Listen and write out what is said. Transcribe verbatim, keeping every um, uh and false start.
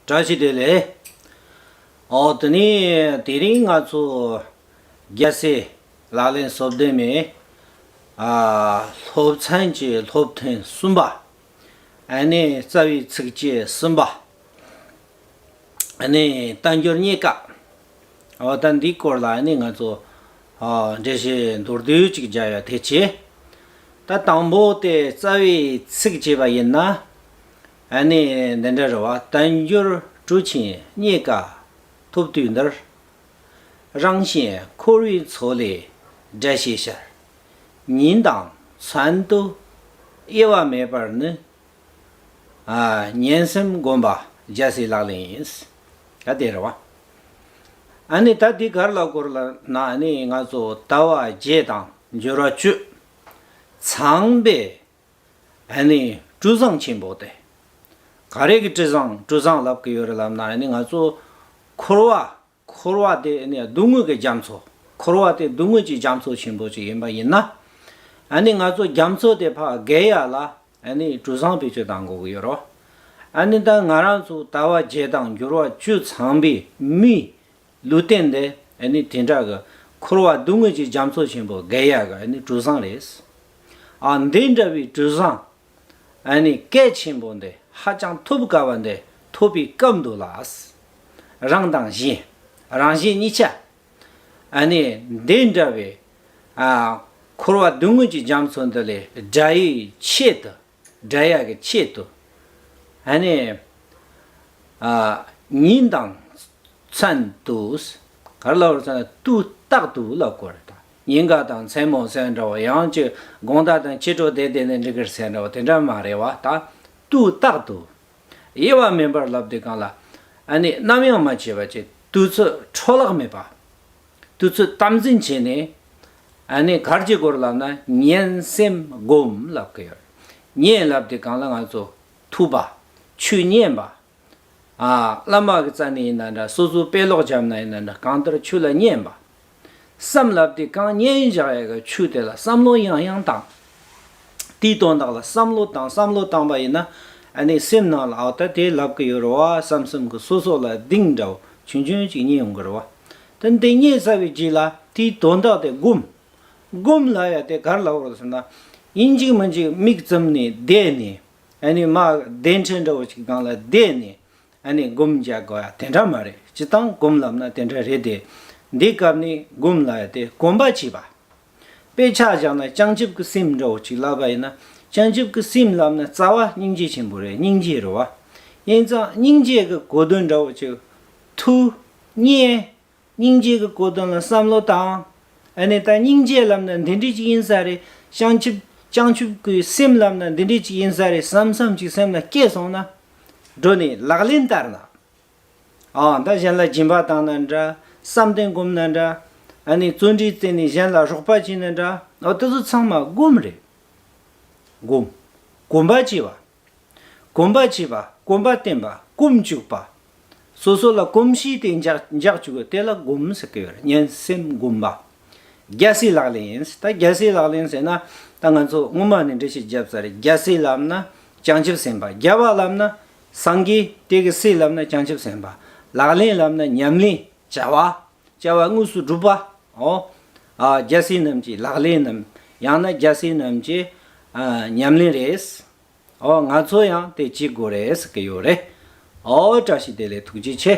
བཀྲ་ཤིས་བདེ་ལེགས། ཨོ་དེ་ནི་དེ་རིང་ང་ཚོ་རྒྱལ་སྲས་ལག་ལེན་སོ་བདུན་མའི་ཨ་སློབ་ཚན་གྱི་སློབ་ཐུན་གསུམ་པ། ཨ་ནི་རྩ་བའི་ཚིགས་བཅད་གསུམ་པ། ཨ་ནི་བསྟན་འགྱུར་རྙེད་དཀའ། ཨོ་ད་འདིའི་སྐོར་ལ་ཨ་ནི་ང་ཚོ་ཨ་འགྲེལ་བཤད་མདོར་བསྡུས་ཅིག་རྒྱག་ཡ་དེ་བྱས། ད་དང་པོ་དེ་རྩ་བའི་ཚིགས་བཅད་པ་ཡིན་ན། ཨ་ནི་འདི་འདྲ་རེད་བ། བསྟན་འགྱུར་གྲུ་ཆེན་རྙེད་དཀའ་ཐོབ་དུས་འདིར། རང་གཞན་འཁོར་བའི་མཚོ་ལས་བསྒྲལ་བྱའི་ཕྱིར། ཉིན་དང་མཚན་དུ་དབྱེ་བ་མེད་པར་ནི། ཨ་ཉན་སེམས་སྒོམ་པ་རྒྱལ་སྲས་ལག་ལེན་ཡིན། ད་དེ་རེད་བ། ཨ་ནི་ད་འདི་ག་རེ་ལབ་དགོས་རེད་ལབ་ན། ཨ་ནི་ང་ཚོ་ཟླ་བ་བརྒྱད་དང་འབྱོར་བ་བཅུ་ཚང་པའི་ཨ་ནི་གྲུ་གཟིངས་ཆེན་པོ་དེ། ག་རེ་གི་གྲུ་གཟིངས་གྲུ་གཟིངས་ལབ་གི་ཡོད་རེད་ལབ་ན། ཨ་ནི་ང་ཚོ་འཁོར་བ། འཁོར་བ་དེ་ནི་སྡུག་བསྔལ་གྱི་རྒྱ་མཚོ། འཁོར་བ་དེ་སྡུག་བསྔལ་གྱི་རྒྱ་མཚོ་ཆེན་པོ་ཅིག་ཡིན་པ་ཡིན་ན། ཨ་ནི་ང་ཚོ་རྒྱ་མཚོ་དེ་ཕར་བརྒལ་ཡ་ལ་ཨ་ནི་གྲུ་གཟིངས་བེད་སྤྱོད་གཏང་དགོས་ཀྱི་ཡོད་རེད། ཨ་ནི་ད་ང་རང་ཚོ་ཟླ་བ་བརྒྱད་དང་འབྱོར་བ་བཅུ་ཚང་པའི་མིའི་ལུས་རྟེན་དེ་ཨ་ནི་དེ་འདྲ་གི་འཁོར་བ་སྡུག་བསྔལ་གྱི་རྒྱ་མཚོ་ཆེན་པོ་བརྒལ་ཡ་གི་ཨ་ནི་གྲུ་གཟིངས་རེད། ཨ་འདི་འདྲ་བའི་གྲུ་གཟིངས། ཨ་ནི་གལ་ཆེན་པོ་འདི་ཧ་ཅང་ཐོབ་དཀའ་བ་འདི་ཐོབ་པའི་སྐབས་འདི་ལ། རང་དང་གཞན། རང་གཞན་གཉིས་ཆ། ཨ་ནི་འདི་འདྲ་བའི་ཨ་འཁོར་བ་སྡུག་བསྔལ་གྱི་རྒྱ་མཚོ་འདི་ལས་བསྒྲལ་ཡའི་ཆེད་དུ། བསྒྲལ་ཡ་གི་ཆེད་དུ། ཨ་ནི་ཨ་ཉིན་དང་མཚན་དུ། ག་རེ་ལབ་རེད་ཟེར་ན་དུས་རྟག་ཏུ་ལབ་དགོས་རེད་ད། ཉིན་དཀར་དང་མཚན་མོ་ཟེར་འདྲ་བོ། ཡང་ཅིག་དགོང་དག་དང་ཕྱི་དྲོ་བསྡད་བསྡད་ནས་འགྲིག་གི་རེད་ཟེར་འདྲ་བོ་དེ་འདྲ་མ་རེད་བ། ད་དུས་རྟག་ཏུ། དབྱེ་བ་མེད་པར་ལབ་དུས་སྒང་ལ། ཨ་ནི་ནམ་ཡང་མ་བརྗེད་པ་ཅིག་དུས་ཚོད་འཕྲོ་བརླག་མེད་པ། དུས་ཚོད་དམ་འཛིན་བྱས་ནས། ཨ་ནི་ག་རེ་བྱེད་དགོས་རེད་ལབ་ན་ཉན་སེམས་སྒོམ་ལབ་གི་ཡོད། ཉན་ལབ་དུས་སྒང་ལ་ང་ཚོ་ཐུག་པ། ཆོས་ཉན་པ། ཨ་བླ་མ་གི་རྩ་ནས་ཡིན་ན་འདྲ། སོ་སོ་དཔེ་ཀློག་བརྒྱབ་ན་ཡིན་ན་འདྲ། གང་ལྟར་ཆོས་ལ་ཉན་པ། བསམ་ལབ་དུས་སྒང་ཉན་བཞག་ཡ་གི་ཆོས་དེ་ལ་བསམ་བློ་ཡང་ཡང་བཏང་། དེའི་དོན་དག་ལ་བསམ་བློ་བཏང་། བསམ་བློ་བཏང་པ་ཡིན་ན་ཨ་ནི་སེམས་ནང་ལ་ཨོ་ད་དེ་ལབ་གི་ཡོད་རེད་བ་བསམ་བསམ་གི་སོ་སོ་ལ་གདེང་འདྲ་བོ་ཆུང་ཆུང་ཅིག་རྙེད་ཡོང་གི་རེད་བ། ད་འདི་རྙེད་ཚར་བའི་རྗེས་ལ་དེའི་དོན་དག་དེ་སྒོམ། སྒོམ་ལབ་ཡ་དེ་ག་རེ་ལབ་དགོས་རེད་ཟེར་ན། ཡིན་གཅིག་མིན་གཅིག་མིག་བཙུམ་ནས་བསྡད་ནས། ཨ་ནི་མ་གདན་ཁྲི་འདྲ་བོ་ཅིག་སྒང་ལ་བསྡད་ནས། ཨ་ནི་སྒོམ་རྒྱག་དགོས་ཡ་དེ་འདྲ་མ་རེད། སྤྱིར་བཏང་སྒོམ་ལབ་ན་དེ་འདྲ་རེད་དེ། འདི་སྐབས་ནས་སྒོམ་ལབ་ཡ་དེ་གོམས་པ་བྱེད་པ། དཔེ་ཆ་བཞག་ན་བྱང་ཆུབ་ཀྱི་སེམས་འདྲ་བོ་ཅིག་ལབ་པ་ཡིན་ན། བྱང་ཆུབ་ཀྱི་སེམས་ལབ་ན་རྩ་བ་སྙིང་རྗེ་ཆེན་པོ་རེད། སྙིང་རྗེ་རེད་བ། ཡིན་ཙང་སྙིང་རྗེ་གི་གོ་དོན་འདྲ་བོ་ཅིག་ཐུགས་རྙེད། སྙིང་རྗེ་གི་གོ་དོན་ལ་བསམ་བློ་བཏང་། ཨ་ནི་ད་སྙིང་རྗེ་ལབ་ན་འདི་འདྲ་ཅིག་ཡིན་ས་རེད། བྱང་ཆུབ་བྱང་ཆུབ་ཀྱི་སེམས་ལབ་ན་འདི་འདྲ་ཅིག་ཡིན་ས་རེད་བསམ་བསམ་ཅིག་སེམས་ལ་སྐྱེས་སོང་ན། འགྲོ་ནས་ལག་ལེན་བསྟར་ན། ཨ་ད་གཞན་ལ་སྦྱིན་པ་བཏང་ན་འདྲ། བསམ་གཏན་སྒོམ་ན་འདྲ། ཨ་ནི་བརྩོན་འགྲུས་བརྩོན་ནས་གཞན་ལ་རོགས་པ་བྱས་ན་འདྲ། ཨ་དེ་ཚོ་ཚང་མ་སྒོམ་རེད། སྒོམ། གོམས་པ་བྱེད་པ། གོམས་པ་བྱེད་པ། གོམས་པ་བསྟེན་པ། གོམས་བཅུག་པ། སོ་སོ་ལ་གོམས་གཤིས་དེ་འཇགས་འཇགས་བཅུག་གི་དེ་ལ་སྒོམ་ཟེར་གི་ཡོད་རེད། ཉན་སེམས་སྒོམ་པ། རྒྱལ་སྲས་ལག་ལེན་ཡིན། ད་རྒྱལ་སྲས་ལག་ལེན་ཟེར་ན། ད་ང་ཚོ་སྔོན་མ་ནས་འགྲེལ་བཤད་བརྒྱབ་ཚར་རེད། རྒྱལ་སྲས་ལབ་ན་བྱང་ཆུབ་སེམས་དཔའ། རྒྱལ་བ་ལབ་ན་སངས་རྒྱས། དེ་གི་སྲས་ལབ་ན་བྱང་ཆུབ་སེམས་དཔའ། ལག་ལེན་ལབ་ན་ཉམས་ལེན། བྱ་བ། བྱ་བ་དངོས་སུ་སྒྲུབ་པ། ཨོ། ཨ་རྒྱལ་སྲས་རྣམས་ཀྱི་ལག་ལེན་ནམ། ཡང་ན་རྒྱལ་སྲས་རྣམས་ཀྱི་ཨ་ཉམས་ལེན་རེད། ཨོ་ང་ཚོ་ཡང་དེ་བྱེད་དགོས་རེད་ཟེར་གི་ཡོད་རེད། ཨོ་བཀྲ་ཤིས་བདེ་ལེགས། ཐུགས་རྗེ་ཆེ།